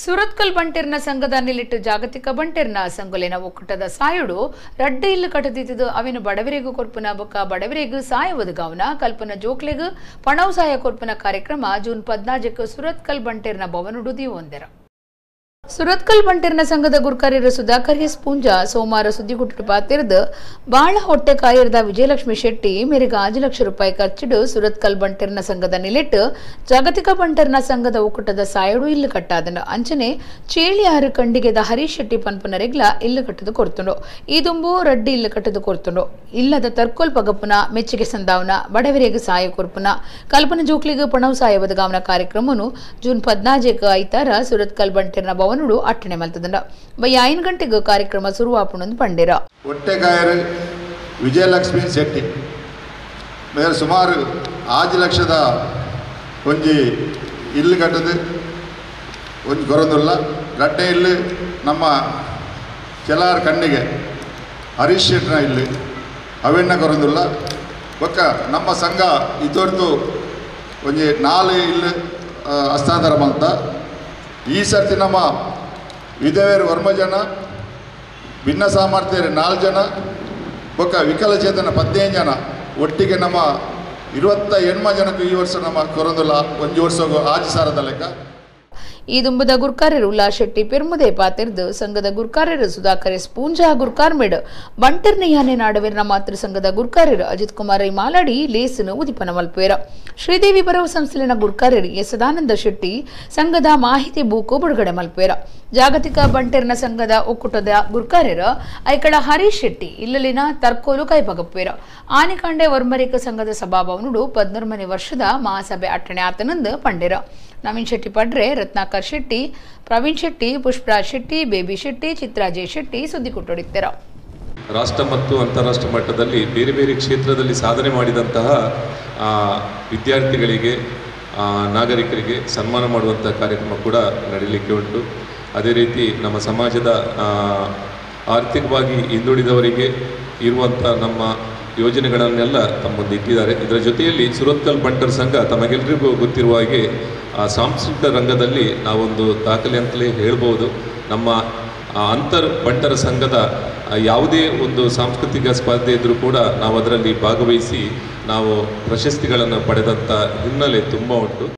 ಸುರತ್ಕಲ್ ಬಂಟೆರ್ನ ಸಂಘದ ನಿಲಿಟ್ಟು ಜಾಗತಿಕ ಬಂಟೆರ್ನ ಸಂಘಲೇನ ಒಕ್ಕೂಟದ ಸಾಯುಡು ರಡ್ಡೆ ಇಲ್ಲು ಕಟ್ಟದಿದ್ದು ಅವಿನ ಬಡವರಿಗೂ ಕೊರ್ಪುನ ಬೊಕ್ಕ ಬಡವರಿಗೂ ಸಾಯ ಒದಗಾವನ ಕಲ್ಪನ ಜೋಕ್ಲೆಗ್ ಪಣವು ಸಾಯ ಕೊರ್ಪುನ ಕಾರ್ಯಕ್ರಮ ಜೂನ್ 14ಕ್ಕೆ ಸುರತ್ಕಲ್ ಬಂಟೆರ್ನ ಭವನುಡು ದೀವೊಂದೆರ. ಸುರತ್ಕಲ್ ಬಂಟೆರ್ನ ಸಂಘದ ಗುರ್ಕಾರ್ಯರು ಸುಧಾಕರ್ ಎಸ್ ಪೂಂಜಾ ಸೋಮವಾರ ಸುದ್ದಿಗುಟ್ಟು ಪಾತಿರ್ದು ಬಾಳ ಹೊಟ್ಟೆಕಾಯರ್ದ ವಿಜಯಲಕ್ಷ್ಮಿ ಶೆಟ್ಟಿ ಮೇರೆಗೆ 5 ಲಕ್ಷ ರೂಪಾಯಿ ಖರ್ಚಿಡು ಸುರತ್ಕಲ್ ಬಂಟೆರ್ನ ಸಂಘದ ನಿಲಿಟ್ಟು ಜಾಗತಿಕ ಬಂಟೆರ್ನ ಸಂಘದ ಒಕ್ಕೂಟದ ಸಾಯಡು ಇಲ್ಲು ಕಟ್ಟಾದನು. ಅಂಚನೆ ಚೇಳಿಯಾರು ಕಂಡಿಗೆದ ಹರೀಶ್ ಶೆಟ್ಟಿ ಪನ್ಪುನರೆಗ್ಲ ಇಲ್ಲು ಕಟ್ಟದು ಕೊರ್ತುಂಡು. ಈ ದುಂಬು ರಡ್ಡಿ ಇಲ್ಲು ಕಟ್ಟದು ಕೊರ್ತುಂಡು. ಇಲ್ಲದ ತರ್ಕೋಲ್ ಪಗಪುನ ಮೆಚ್ಚುಗೆ ಸಂದಾವನ ಬಡವರಿಗೆ ಸಾಯ ಕೊರ್ಪುನ ಕಲ್ಪನ ಜೋಕ್ಲಿಗೆ ಪಣವು ಸಾಯ ಒದಗಾವನ ಕಾರ್ಯಕ್ರಮನು ಜೂನ್ 14ಕ್ಕೆ ಐತಾರ ಸುರತ್ಕಲ್ ಬಂಟೆರ್ನ ಭವನ ಅಟ್ಟಣೆ ಮಲ್ತದಂಡ. ಬೈ 5 ಗಂಟೆಗೆ ಕಾರ್ಯಕ್ರಮ ಶುರುವಾಪುಣಂದು ಪಂಡೇರ. ಒಟ್ಟೆಗಾಯರು ವಿಜಯಲಕ್ಷ್ಮಿ ಶೆಟ್ಟಿ ಮೇರೆ ಸುಮಾರು 5 ಲಕ್ಷದ ಒಂಜಿ ಇಲ್ಲು ಕಟ್ಟದು ಒಂಜಿ ಕೊರೊಂದುಲ್ಲ. ರಡ್ಡೆ ಇಲ್ಲು ನಮ್ಮ ಚೆಲಾರ್ ಕಣ್ಣಿಗೆ ಹರೀಶ್ ಶೆಟ್ಟಿನ ಇಲ್ಲು ಅವೆಣ್ಣ ಕೊರೊಂದುಲ್ಲ. ಬೊಕ್ಕ ನಮ್ಮ ಸಂಘ ಇತೊರ್ತು ಒಂಜಿ 4 ಇಲ್ಲು ಹಸ್ತಾಂತರ ಮಲ್ತ. ಈ ಸರ್ತಿ ನಮ್ಮ ವಿಧವೆಯರು 9 ಜನ, ಭಿನ್ನ ಸಾಮರ್ಥ್ಯರು 4 ಜನ, ಬೊಕ್ಕ ವಿಕಲಚೇತನ 15 ಜನ, ಒಟ್ಟಿಗೆ ನಮ್ಮ 28 ಜನಕ್ಕೆ ಈ ವರ್ಷ ನಮ್ಮ ಕೊರೊಂದುಲ್ಲ. ಒಂಜಿ ವರ್ಷ 5 ಸಾವಿರದ ಲೆಕ್ಕ. ಈ ದುಂಬದ ಗುರ್ಕಾರ್ಯರು ಉಲ್ಲಾ ಶೆಟ್ಟಿ ಪೆರ್ಮುದೆ ಪಾತಿರ್ದು ಸಂಘದ ಗುರ್ಕಾರ್ಯರು ಸುಧಾಕರ್ ಎಸ್ ಪೂಂಜಾ ಗುರ್ಕಾರ್ಮೇಡ್ ಬಂಟರ್ನ ಯಾನೆ ನಾಡವೀರ್ನ ಮಾತೃ ಸಂಘದ ಗುರ್ಕಾರ್ಯರು ಅಜಿತ್ ಕುಮಾರ್ ಮಾಲಾಡಿ ಲೇಸನು ಉದಿಪನ ಮಲ್ಪುವೆರ. ಶ್ರೀದೇವಿ ಬರವು ಸಂಸ್ಥೆಲಿನ ಗುರ್ಕಾರ್ಯರು ಎಸ್ ಸದಾನಂದ ಶೆಟ್ಟಿ ಸಂಘದ ಮಾಹಿತಿ ಬೂಕು ಬಿಡುಗಡೆ ಮಲ್ಪುವೆರ. ಜಾಗತಿಕ ಬಂಟೆರ್ನ ಸಂಘದ ಒಕ್ಕೂಟದ ಗುರ್ಕಾರ್ಯರು ಐಕಳ ಹರೀಶ್ ಶೆಟ್ಟಿ ಇಲ್ಲಲಿನ ತರ್ಕೋಲು ಕೈಪಗಪ್ಪುವೆರ. ಆನಿಕಾಂಡೆ ವರ್ಮರಿಕ ಸಂಘದ ಸಭಾಭವನುಡು 13ನೇ ವರ್ಷದ ಮಹಾಸಭೆ ಅಟ್ಟಣೆ ಆತನಂದು ಪಂಡೇರ. ನವೀನ್ ಶೆಟ್ಟಿ ಪಡ್ರೆ, ರತ್ನಾಕರ್ ಶೆಟ್ಟಿ, ಪ್ರವೀಣ್ ಶೆಟ್ಟಿ, ಪುಷ್ಪರಾಜ್ ಶೆಟ್ಟಿ, ಬೇಬಿ ಶೆಟ್ಟಿ, ಚಿತ್ರಾಜೆ ಶೆಟ್ಟಿ ಸುದ್ದಿ ಕೊಟ್ಟೊಡಿತ್ತರ. ರಾಷ್ಟ್ರ ಮತ್ತು ಅಂತಾರಾಷ್ಟ್ರ ಮಟ್ಟದಲ್ಲಿ ಬೇರೆ ಬೇರೆ ಕ್ಷೇತ್ರದಲ್ಲಿ ಸಾಧನೆ ಮಾಡಿದಂತಹ ವಿದ್ಯಾರ್ಥಿಗಳಿಗೆ, ನಾಗರಿಕರಿಗೆ ಸನ್ಮಾನ ಮಾಡುವಂಥ ಕಾರ್ಯಕ್ರಮ ಕೂಡ ನಡೀಲಿಕ್ಕೆ ಉಂಟು. ಅದೇ ರೀತಿ ನಮ್ಮ ಸಮಾಜದ ಆರ್ಥಿಕವಾಗಿ ಹಿಂದುಳಿದವರಿಗೆ ಇರುವಂಥ ನಮ್ಮ ಯೋಜನೆಗಳನ್ನೆಲ್ಲ ತಮ್ಮ ಮುಂದೆ ಇಟ್ಟಿದ್ದಾರೆ. ಇದರ ಜೊತೆಯಲ್ಲಿ ಸುರತ್ಕಲ್ ಬಂಟರ ಸಂಘ ತಮಗೆಲ್ಲರಿಗೂ ಗೊತ್ತಿರುವ ಹಾಗೆ ಸಾಂಸ್ಕೃತಿಕ ರಂಗದಲ್ಲಿ ನಾವೊಂದು ದಾಖಲೆ ಅಂತಲೇ ಹೇಳ್ಬೋದು. ನಮ್ಮ ಅಂತರ್ ಬಂಟರ ಸಂಘದ ಯಾವುದೇ ಒಂದು ಸಾಂಸ್ಕೃತಿಕ ಸ್ಪರ್ಧೆ ಇದ್ದರೂ ಕೂಡ ನಾವು ಅದರಲ್ಲಿ ಭಾಗವಹಿಸಿ ನಾವು ಪ್ರಶಸ್ತಿಗಳನ್ನು ಪಡೆದಂಥ ಹಿನ್ನೆಲೆ ತುಂಬ ಉಂಟು.